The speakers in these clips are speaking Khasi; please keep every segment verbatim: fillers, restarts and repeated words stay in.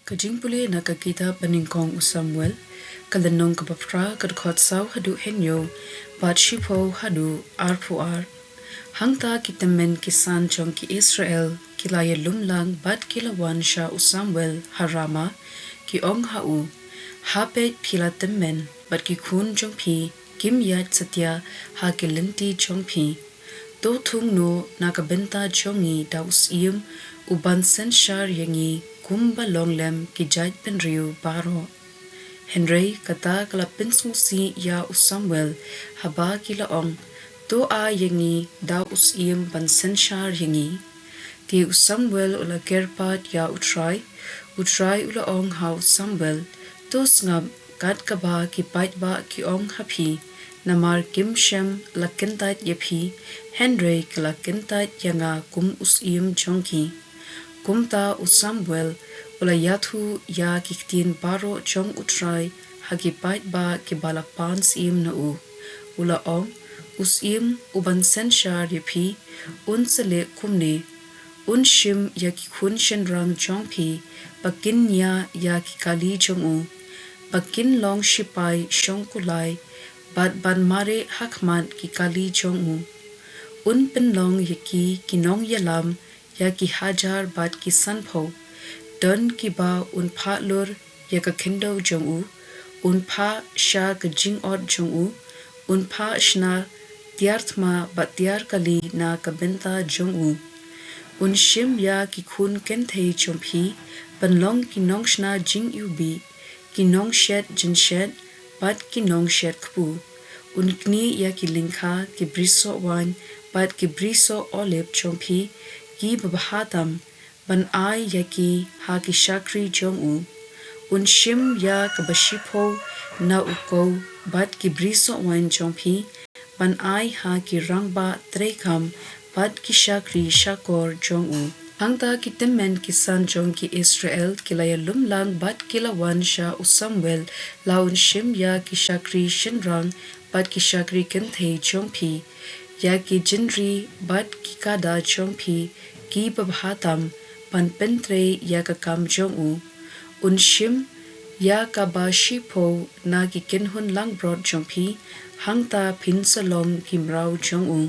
Ka jingpule na ka kitab ba nyngkong u Samuel, ka lynnong kaba phra, ka dkhot saw haduh hynñiew, bad shiphew haduh arphew ar. Hangta ki tymmen ki san jong ki Israel ki la ïalum lang bad ki la wan sha u Samuel ha Rama, ki ong ha u, ha peit phi la tymmen, bad ki khun jong phi kim ïaid satia ha ki lynti jong phi. To thung noh na ka bynta jong ngi da u syiem u ban synshar ïa ngi kumba long lem ki jaitbynriew baroh. Hynrei kata ka la pynsngewsih ïa u Samuel, haba ki la ong, to ai ïa ngi da u syiem ban synshar ïa ngi. Te u Samuel u la kyrpad ïa u Trai, u Trai u la ong ha u Samuel, to sngap kat kaba ki paidbah ki ong ha phi, namar kim shym la kyntait ïa phi, hynrei ki la kyntait ïa nga kum u syiem jong ki. Kumta u Samuel u la ïathuh ïa ki ktien baroh jong u Trai ha ki paidbah kiba la pan syiem na u. U la ong, u syiem u ban synshar ïa phi un sa leh kumne. Un shim ïa ki khun shynrang jong phi ba kin ïa ïa ki kali jong u, ba kin long shipai shongkulai, bad ban mareh ha khmat ki kali jong u. Un pynlong ïa ki ki nongïalam ïa ki hajar bad ki sanphew. Don kiba un phah lur ïa ka khyndew jong u, un phah sha ka jingot jong u, un phah shna tiar thma bad tiar kali na ka bynta jong u. Un shim ïa ki khun kynthei jong phi ban long ki nongshna jingiwbih, ki nongshet jingshet, bad ki nongshet kpu. Un knieh ïa ki lyngkha ki brisoh waiñ bad ki brisoh olib jong phi kiba bha tam, ban ai ïa ki ha ki shakri jong u. Un shim ïa kaba shiphew na u kew bad ki brisoh waiñ jong phi ban ai ha ki rangbah treikam bad ki shakri shakor jong u. Hangta ki tymmen ki san jong ki Israel ki la ïalum lang bad ki la wan sha u Samuel, la un shim ïa ki shakri shynrang bad ki shakri kynthei jong phi, ïa ki jingri bad ki kada jong phi kiba bha tam, ban pyntrei ïa ka kam jong u. Un shim ïa kaba shiphew na ki kynhun langbrot jong phi, hangta phin sa long ki mraw jong u.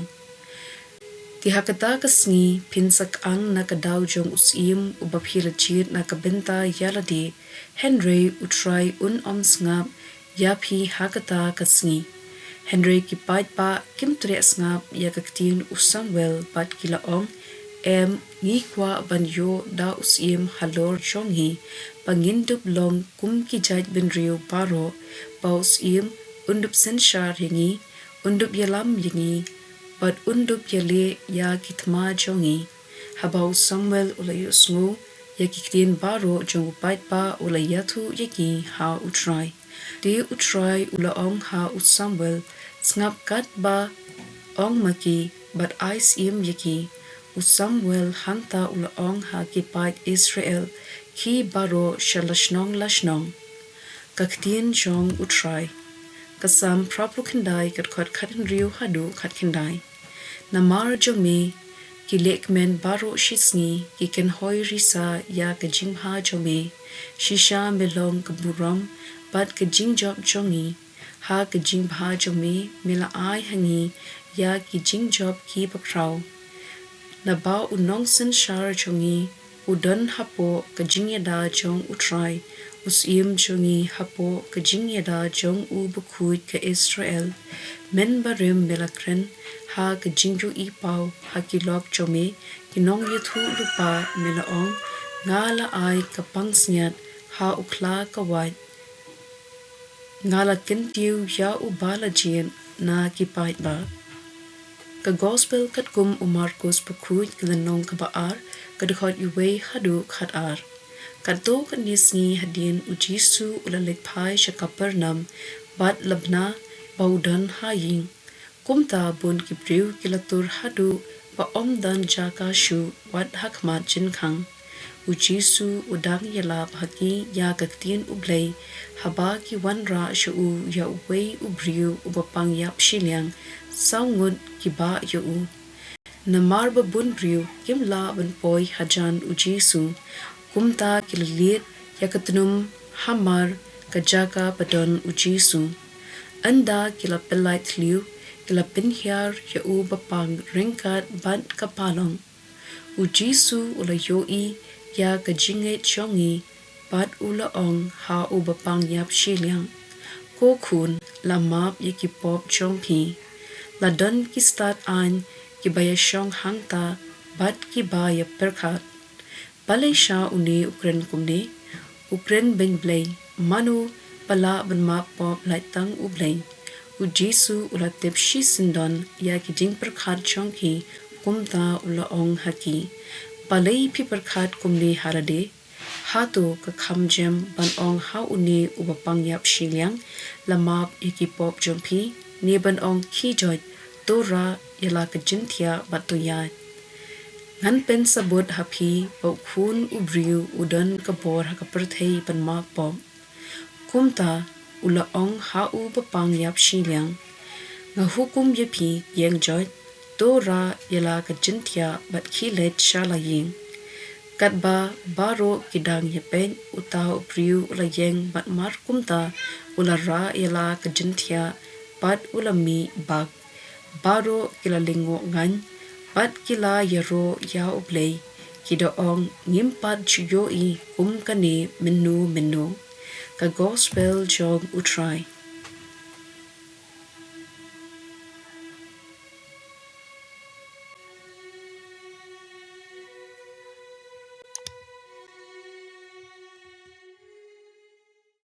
Te ha kata ka sngi phin sa kyang na ka daw jong u syiem uba phi la jied na ka bynta ïa lade, hynrei u Trai un ym sngap ïa phi ha kata ka sngi. Hynrei ki paidbah kim treh sngap ïa ka ktien u Samuel bad ki la ong, em, ngi kwah ban ïoh da u syiem halor jong ngi, ba ngin dup long kum ki jaitbynriew baroh, ba u syiem un dup synshar ïa ngi, un dup ïalam ïa ngi, bad un dup ïaleh ïa ki thma jong ngi. Haba u Samuel u la ïohsngew ïa ki ktien baroh jong u paidbah, u la ïathuh ïa ki ha u Trai. Te u Trai u la ong ha u Samuel, sngap katba ong ma ki, bad ai syiem ïa ki. U Samuel hangta u la ong ha ki paid Israel ki baroh sha la shnong la shnong. Ka ktien jong u Trai. Ka Salm phra phew khyndai, ka dkhot khathynriew haduh khatkhyndai. Namar jong me ki lehkmen baroh shisngi ki kynhoi risa ïa ka jingbha jong me. Shisha me long ka burom bad ka jingjop jong ngi. Ha ka jingbha jong me, me la ai ha ngi ïa ki jingjop kiba khraw. Naba u nongsynshar jong ngi u don hapoh ka jingïada jong u Trai, u syiem jong ngi hapoh ka jingïada jong u bakhuid ka Israel. Mynbarim me la kren ha ka jingïohipaw ha ki lok jong me, ki nongïathuhlypa me la ong, nga la ai ka pansngiat ha u khla ka wait. Nga la kyntiew ïa uba la jied na ki paidbah. Ka Gospel katkum u Markos bakhuid, ka lynnong kaba ar, ka dkhot uwei haduh khatar. Katto katne sngi hadien u Jisu u la leit phai sha Kapernaum, bad la bna ba u don ha ïing. Kumta bun ki briew ki la tur haduh ba ym don jaka shuh wat ha khmat jingkhang. U Jisu u dang ïalap ha ki ïa ka ktien u Blei, haba ki wanrah sha u ïa uwei u briew uba pang ïap shiliang, saw ngut ki bah ïa u. Namar ba bun briew kim lah ban poi hajan u Jisu, kumta ki la leit ïa ka tnum hamar ka jaka ba don u Jisu. Ynda ki la pyllait thliew, ki la pynhiar ïa u bapang ryngkat bad ka palong. U Jisu u la ïohi ïa ka jingngeit jong ngi bad u la ong ha u bapang ïap shiliang, "Ko khun, la map ïa ki pop jong phi." La don ki stad aiñ kiba ïashong hangta bad kiba ïapyrkhat, "Balei sha une u kren kumne? U kren beiñ Blei, mano ba lah ban map pop lait tang U Blei?" U Jisu u la tip shisyndon ïa ki jingpyrkhat jong ki, kumta u la ong ha ki, "Balei phi pyrkhat kumne ha lade? Hato ka kham jem ban ong ha une u bapang ïap shiliang, 'La map ïa ki pop jong phi', ne ban ong, 'Khie joit, to rah ïa la ka jingthiah bad to ïaid'? Ngan pynsabut ha phi ba u Khun u briew u don ka bor ha ka pyrthei ban map pop." Kumta u la ong ha u bapang ïap shiliang, "Nga hukum ïa phi, ïeng joit, to rah ïa la ka jingthiah bad khie leit sha la ïing." Katba baroh ki dang ïapeit, uta u briew u la ïeng, bad mar kumta u la rah ïa la ka jingthiah bad u la mih bak. Baroh ki la lyngngoh ngaiñ bad ki la ïaroh ïa U Blei, ki da ong, "Ngim pat ju ïohi kum kane mynno mynno." Ka Gospel jong U Trai.